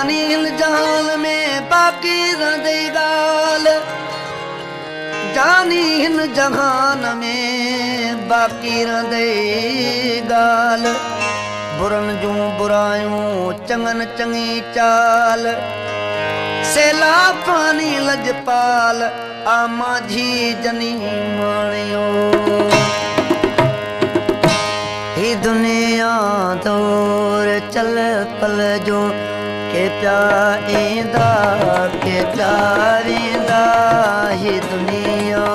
جاني هن جهان ۾ باقي رهندئي ڳالهه، جاني هن جهان ۾ باقي رهندئي ڳالهه، برن جون برايون چڱن چڱي چال، سيلا فاني لڄپال، آ مانجهي جني ماڻيو. هي دنيا دور چل پل جو، ڪي پيا ايندا ڪي پيا ويندا. هي دنيا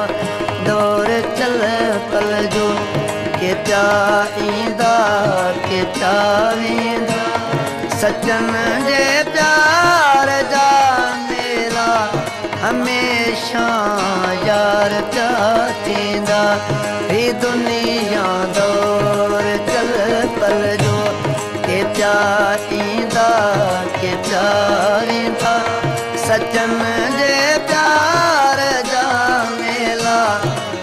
دور چل پل جو، ڪي پيا ايندا ڪي پيا ويندا. سچن جي پيار جا ميلا هميشه يار پيا ٿيندا. هي دنيا دور چل پل جو، ڪي پيا ايندا ڪي پيا ويندا. سچن جي پيار جا ميلا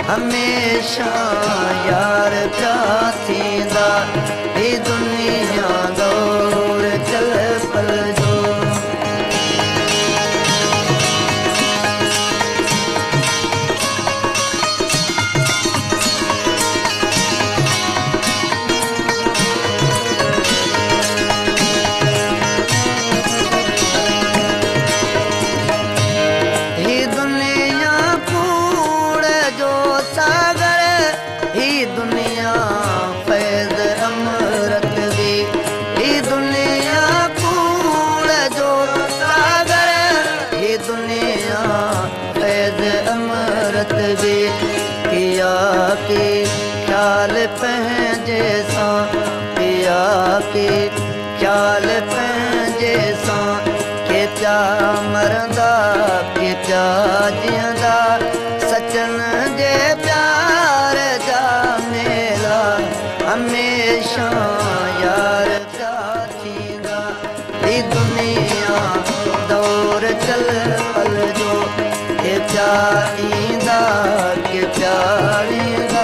هميشه يار پيا ٿيندا. هي دنيا دور چل پل جو. هي دنيا ڪوڙ جو ساگر، هي دنيا فيض امرت the. هي دنيا ڪوڙ جو ساگر، هي دنيا فيض امرت the. ڪيا ڪي خيال پنهنجي سان، ڪيا ڪي خيال پنهنجي سان، ڪي پيا مرندا ڪي پيا جيئندا. سچن جي پيار جا ميلا هميشه يار پيا ٿيندا. هي دنيا دور چل پل جو، ڪي پيا ايندا ڪي پيا ويندا.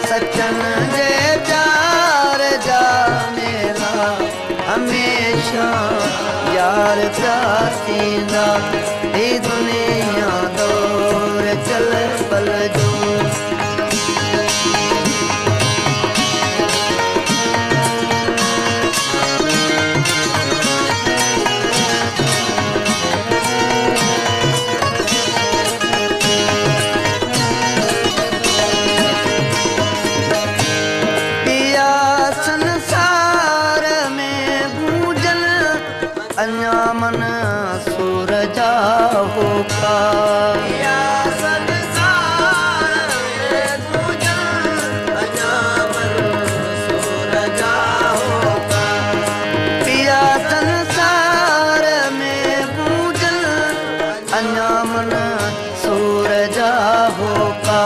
سچن جي پيار جا ميلا هميشه يار پيا ٿيندا. هي دنيا دور چل پل جو. پيا سنسار ۾ گونجن اڃا من سور جا هوڪا. پيا سنسار ۾ گونجن اڃا من سور جا هوڪا. پيا سنسار ۾ گونجن اڃا من سور جا هوڪا.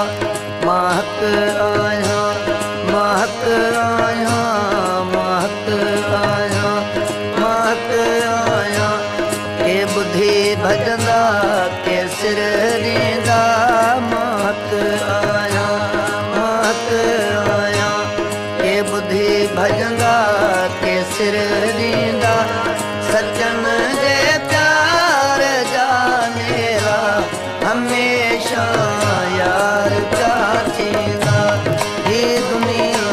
مان حق آهيان، مان حق آهيان، مان حق آهيان، مان حق آهيان. ڪي ٻڌي ڀڄندا ڪي سر ڏيندا. مان حق آهيان، مان حق آهيان، ڪي ٻڌي ڀڄندا ڪي سر ڏيندا. سچن جي پيار جا ميلا هميشه يار پيا ٿيندا. هي دنيا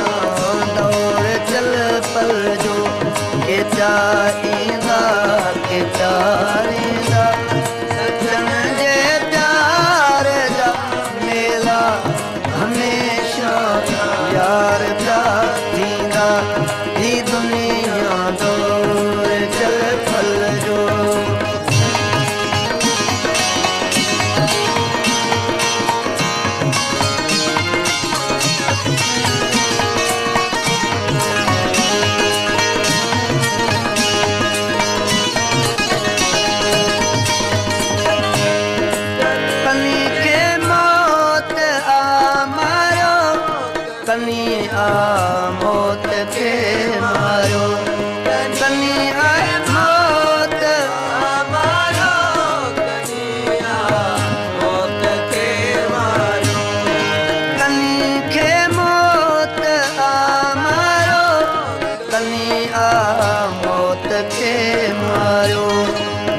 دور چل پل جو، ڪي پيا ايندا ڪي پيا ويندا. سچن جي پيار جا ميلا هميشه يار پيا ٿيندا. هي دنيا دور چل پل جو.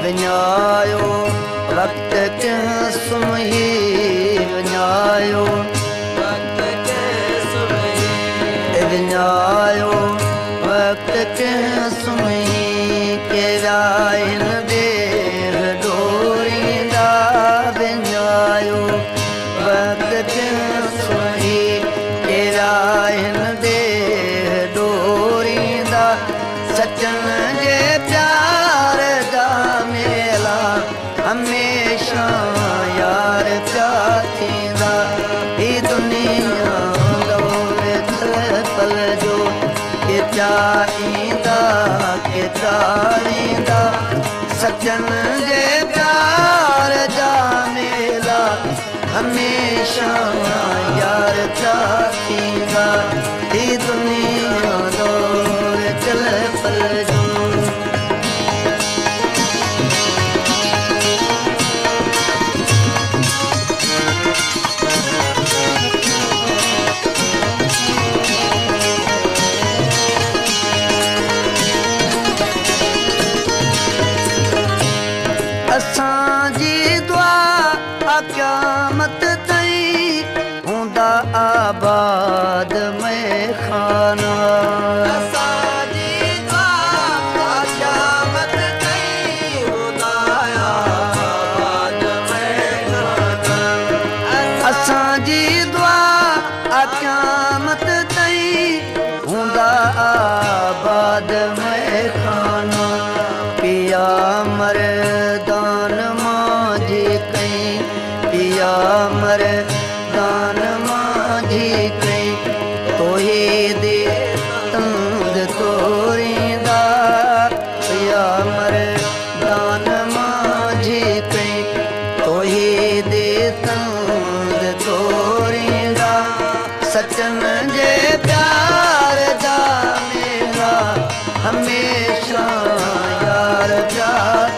وڃايو وقت ڪنهن سمهي وڃايو وقت ڪنهن سمهي وڃايو وقت ڪنهن سمهي ڪهڙا هن دير ڏوريندا وڃايو وقت ڪنهن سمهي ڪهڙا هن دير ڏوريندا سچن جي پيار جا ميلا هميشه يار پيا ٿيندا. هي دنيا دور پل جو ڪيترا ايندا ڪيترا ويندا. سچن جي پيار جا ميلا هميشه يار پيا ٿيندا. هي دنيا دور چل پل جو. اسان جي دعا قيامت تائين هوندا آباد ميخانا. اسان جي دعا قيامت تائين هوندا آباد ميخانا. اسان جي دعا قيامت تائين هوندا آباد ميخانا. پيا مردان مانجهي ڪئي، پيا مردان مانجهي ڪئي، توهي تند توريندا. پيا مردان مانجهي ڪئي، توهي تند توريندا. سچن جي پيار جا ميلا هميشه يار پيا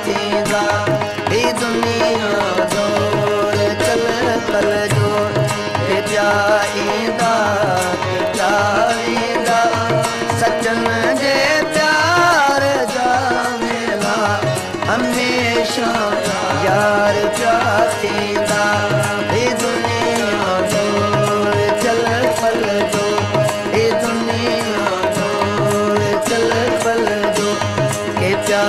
ٿيندا. هي دنيا دور چل پل جو پيا ايندا پيا ويندا. سچن جي پيار جا ميلا هميشه يار پيا ٿيندا. هي دنيا دور چل پل جو، هي دنيا دور چل پل جو، ڪي پيا